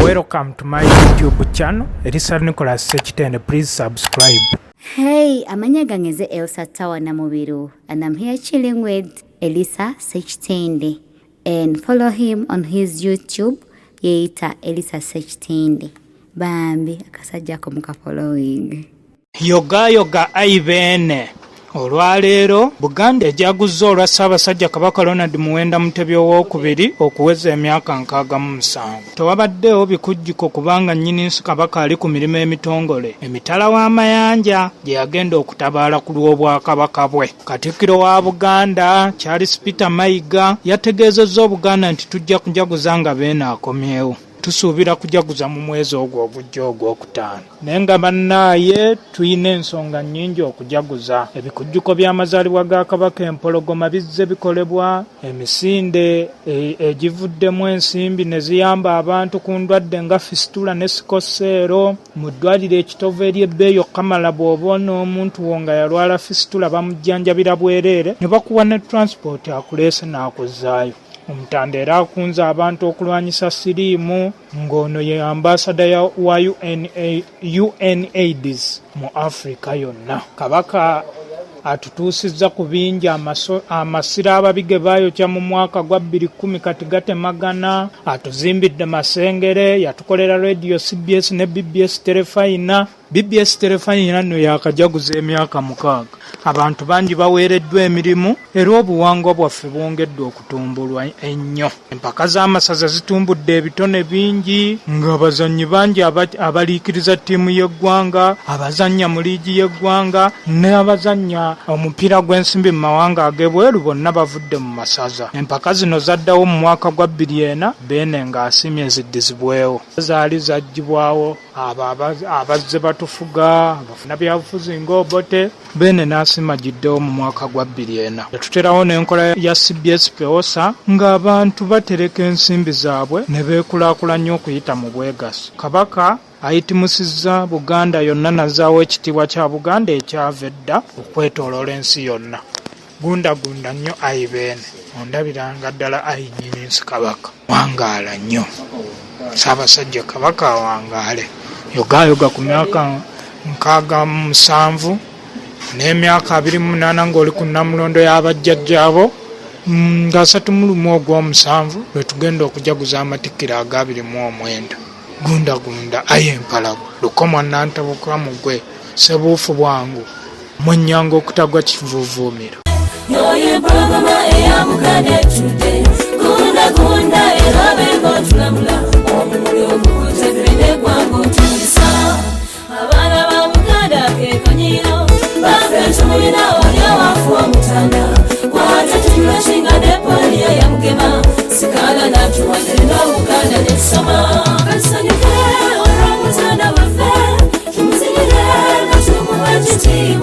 Welcome to my YouTube channel, Elisa Nicholas Sekitende. Please subscribe. Hey, amanya gange nze Elsa Tawa Namubiru and I'm here chilling with Elisa Sekitende and follow him on his YouTube yeeyita Elisa Sekitende. Bambi akasajja ako muka following. Yogayoga ayi Beene. Olwaleero Buganda ejaguzza olwa Ssaabasajja Kabaka Ronald Muwenda Mutebi Owookubiri okuweza emyaka 67. Tewabaddeewo bikujjuko kubanga Nnyininsi Kabaka ali ku mirimu emitongole emitala w'amayanja gye yagenda okutabaala ku lw'Obwakabaka bwe. Katikkiro wa Buganda, Charles Peter Mayiga yategeezezza Obuganda nti tujja kujaguza nga Beene akomyewo. Tusuubira kujaguza mu mwezi ogwo ogujja ogwokutaano. Naye nga bannaaye tulina ensonga nnyingi okujaguza. Ebikujjuko by'amazaalibwa ga Kabaka Empologoma bizze bikolebwa, emisinde egivuddemu ensimbi ne ziyamba abantu ku ndwadde nga fisitula ne sikoseero. Mu ddwaliro e Kitovu ery'ebbeeyi okukamala bw'oba n'omuntu wo nga yalwala fisitula bamujjanjabira bwereere ne bakuwa ne transport akuleese n'akuzzaayo. Omutanda era akunze abantu okulwanyisa siriimu ng'ono ye ambasada wa UNAIDS mu Afrika yonna. Kabaka atutuusizza ku bingi amasiro ababi ge baayokya mu mwaka gwa 2010 kati gatemagana, atuzimbidde Masengere, yatukolera radio CBS ne BBS Terefayina. BBS Terefayina nno yaakajaguza emyaka 6. Abantu bangi baweereddwa emirimu era obuwangwa bwaffe bwongedde okutumbulwa ennyo. Empaka z'amasaza zitumbudde ebitone bingi ng'abazannyi bangi abaliikiriza ttiimu y'eggwanga, abazannya mu liigi y'eggwanga n'abazannya omupiira gw'ensimbi mu mawanga ag'ebweru bonna bavudde mu masaza. Empaka zino zaddawo mu mwaka gwa 2004 Beene ng'asiimye ziddizibwewo. Zaali zaggyibwawo abo abazze batufuga bannabyabufuzi ng'Obote. Beene n'asiima giddewo mu mwaka gwa 2004. Yatuterawo n'enkola ya CBS Pewosa ng'abantu batereka ensimbi zaabwe ne beekulaakulanya okuyita mu bwegassi. Kabaka ayitimusizza Buganda yonna n'azzaawo ekitiibwa kya Buganda ekyava edda okwetooloola ensi yonna. Gundagunda nnyo ayi Beene, ondabiranga ddala ayi Nnyininsi Kabaka. Wangaala nnyo Ssaabasajja Kabaka awangaale. Yogaayoga ku myaka 67 n'emyaka 28 ng'oli ku nnamulondo y'abajjajjaabo nga 31 ogw'omusanvu lwe tugenda okujaguza amatikkira aga 29. Gundagunda ayi Empalagwa, Lukomwa Nantabuka mugwe, Ssebuufu bwangu, Mwennyanga okutagwa kivuuvuumiro. Yoyo empologoma eya Buganda etudde, gundagunda era benga otulamula, omumuli ogukutte ffenna eggwanga otumulisa. Abaana ba Buganda ke kanyiro, baffe tumulina oli awafu omutanda, kwate tujula kinga ne poliyo yamugema, sikaala n'atuwadde n'Obuganda ne tusoma.